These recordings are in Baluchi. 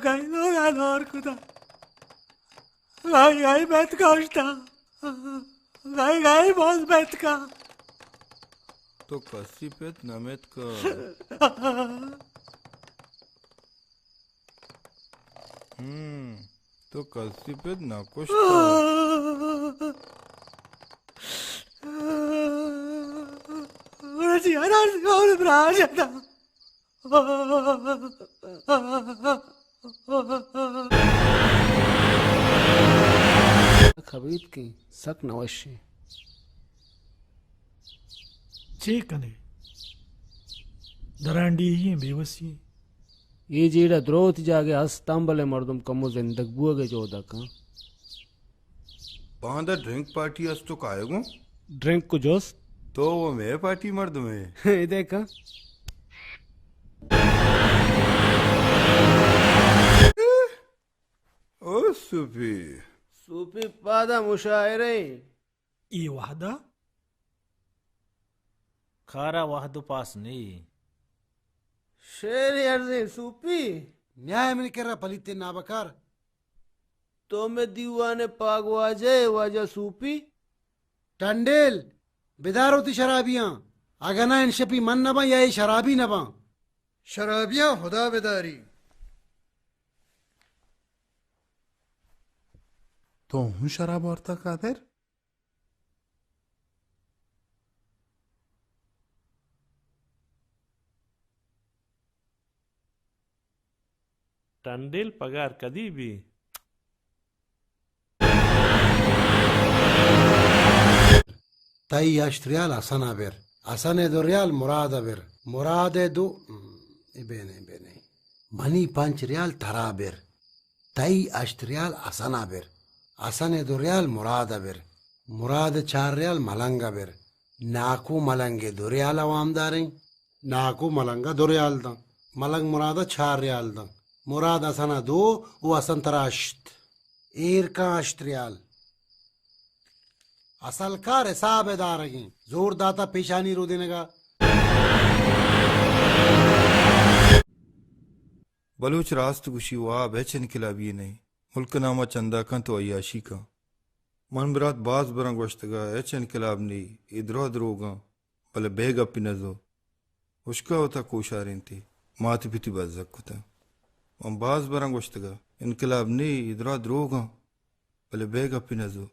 گائی لوگ ءَ دور کتا۔ گائی گائی بیت کشتا۔ گائی گائی باز بیت کا۔ تو کسی پت نمیت کا۔ ہم، تو کسی پت نہ کشتا۔ گڑا چی ادار سے گور براج ادا۔ خبیت کی سک نوشی۔ چے کنے؟ درانڈیھی ایں، بے وسی ایں۔ اے جیڑہ دروت جاگہ ہستاں، بلے مردم کمو زندگ بوگ ءِ جہد ءَ کن۔ باندا ڈرنک پارٹی است، تو کائے گوں؟ ڈرنک کو جوست؟ تو وہ مئے پارٹی مردم ئے۔ اے دیکھا۔ او سوپی۔ سوپی پادا مشاعرہ ایں۔ اے وہدا؟ کارا وہد و پاس نی۔ شعر ارزیں سوپی۔ نیائے منی کرا پلیتیں نابکار۔ تو مئے دیوان ءِ پاگ واجہ ئے، واجہ سوپی۔ ٹنڈیل، بدار وتی شرابیاں۔ اگہ نہ انشپی من نہ باں یا اے شرابی نہ باں۔ شرابیاں خدا بداری۔ تو ہوں شراب وارتا قادر؟ ٹنڈیل پگار کدی بی؟ تئی ہشت ریال حسن ءَ بر، حسن ءِ دو ریال مراد ءَ بر، مراد ءِ دو، اے بے نیں، بے نیں۔ منی پنچ ریال ترا بر، تئی ہشت ریال حسن ءَ بر، حسن ءِ دو ریال مراد ءَ بر، مراد ءِ چار ریال ملنگ ءَ بر، ناکو ملنگ ءِ دو ریال ءَ وامدار ایں۔ ناکو ملنگ ءَ دو ریال داں، ملنگ مراد ءَ چار ریال داں، مراد حسن ءَ دو و حسن ترا ہشت۔ ایر کن ہشت ریال۔ اصل کار حساب ءِ دارگیں، زور داتا پیشانی رودینگا۔ بلوچ راست گوشی، واب ہچ انقلابی نئیں۔ ملک ناما چندا کنت و عیاشی کن۔ من برات باز براں گوشتگا، ہچ انقلاب نی، اے درہ دروگاں، بلے بے گپی نزو۔ ہشکا وتا کوشارینتی، مات پتی بزگ کتا۔ من باز براں گوشتگا، انقلاب نی، اے درہ دروگاں، بلے بے گپی نزو۔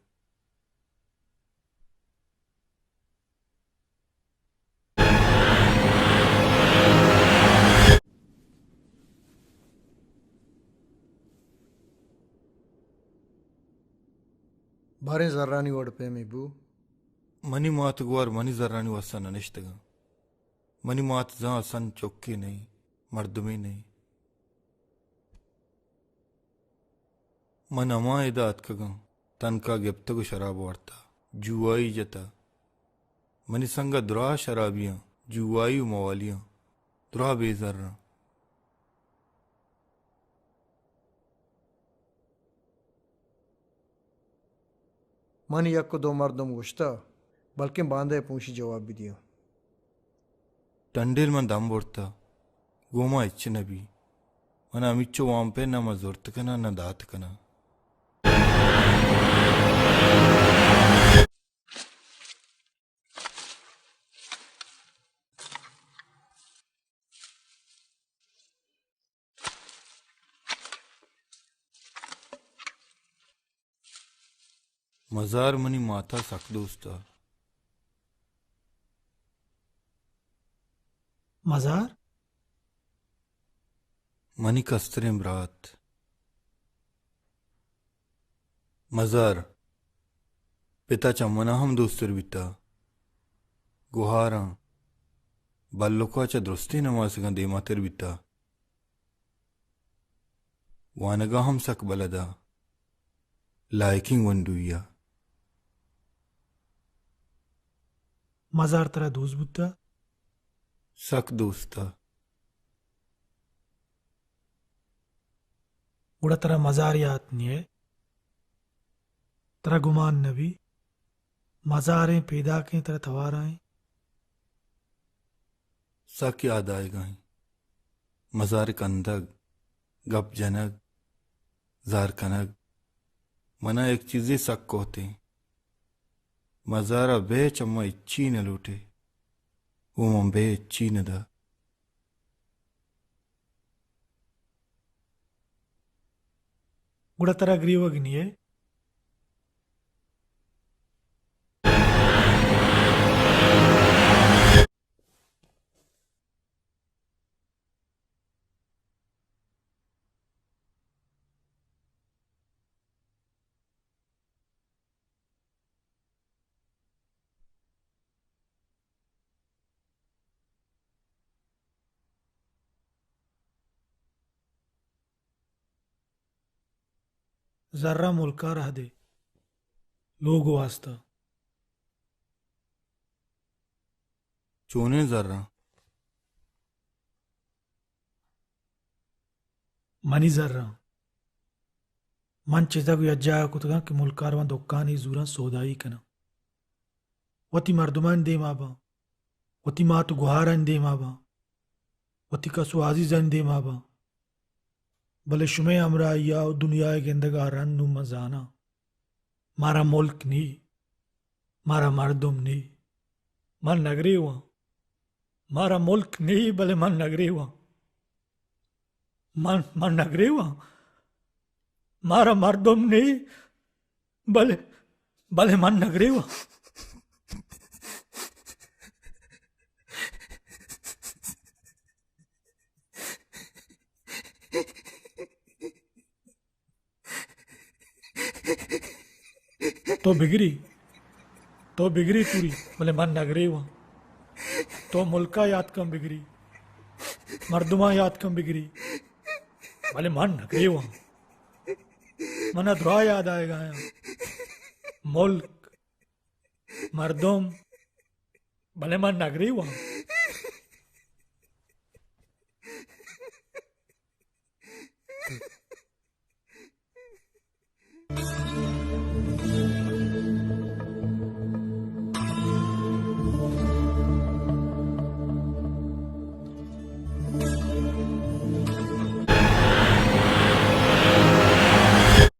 باریں زرانی وڑ پیمیں بو۔ منی مات گوار منی زرانی واستا نہ نشتگاں۔ منی مات زاں حسن چکے نئیں، مردمے نئیں۔ من ہما ادا اتکگاں، تنکا گپتگ و شراب وارتا، جووائی جتا۔ منی سنگت دراہ شرابیاں، جووائی و موالیاں، دراہ بے زراں۔ من یک و دو مردم گوشتا، بلکیں باندا پونشی جواب بدیاں۔ ٹنڈیل من دم برتا، گوں ما ہچ نہ بی۔ من ہمیچو وام پہ نہ من زرت کناں، نہ دات کناں۔ مزار منی ماتا سک دوستا۔ مزار؟ منی کستریں برات۔ مزار، پتا چہ منا ہم دوستر بیتا۔ گوہاراں، بلکا چہ درستیں نماسگاں دیماتر بیتا۔ وانگا ہم سک بلدا، لائکیں گونڈویا۔ مزار ترا دوست بوتا؟ سک دوستا۔ گڑا ترا مزار یات نیئے؟ ترا گمان نبی؟ مزاریں پیداکیں ترا توارائیں؟ سک یاد آئیگائیں۔ مزار کندگ، گپ جنگ، زہر کنگ، منا یک چیزے سک کوتیں۔ ما زہرا بے چہ ما ہچی نہ لوٹے، او من بے ہچی نہ دا۔ گڑا ترا گریوگ نی اے؟ زراں ملکا راہ دے، لوگ واسطہ۔ چونیں زراں؟ منی زراں۔ من چیزا گوں یک جاہ کتگاں کہ ملکا رواں دکانے زوراں سودائی کناں۔ وتی مردمانی دیما باں، وتی مات و گوہارانی دیما باں، وتی کس و عزیزانی دیما باں۔ بلے شمئے ہمراہیا و دنیائے گندگا رند نوں من زاناں۔ مارا ملک نی، مارا مردم نی، من نگریواں۔ مارا ملک نی، بلے من نگریواں۔ من، من نگریواں۔ مارا مردم نی، بلے، بلے من نگریواں۔ تو بگری، تو بگری توری، بلے من نگریواں۔ تو ملکا یات کن بگری، مردماں یات کن بگری، بلے من نگریواں۔ منا درا یاد آیگا ایں۔ ملک، مردم، بلے من نگریواں۔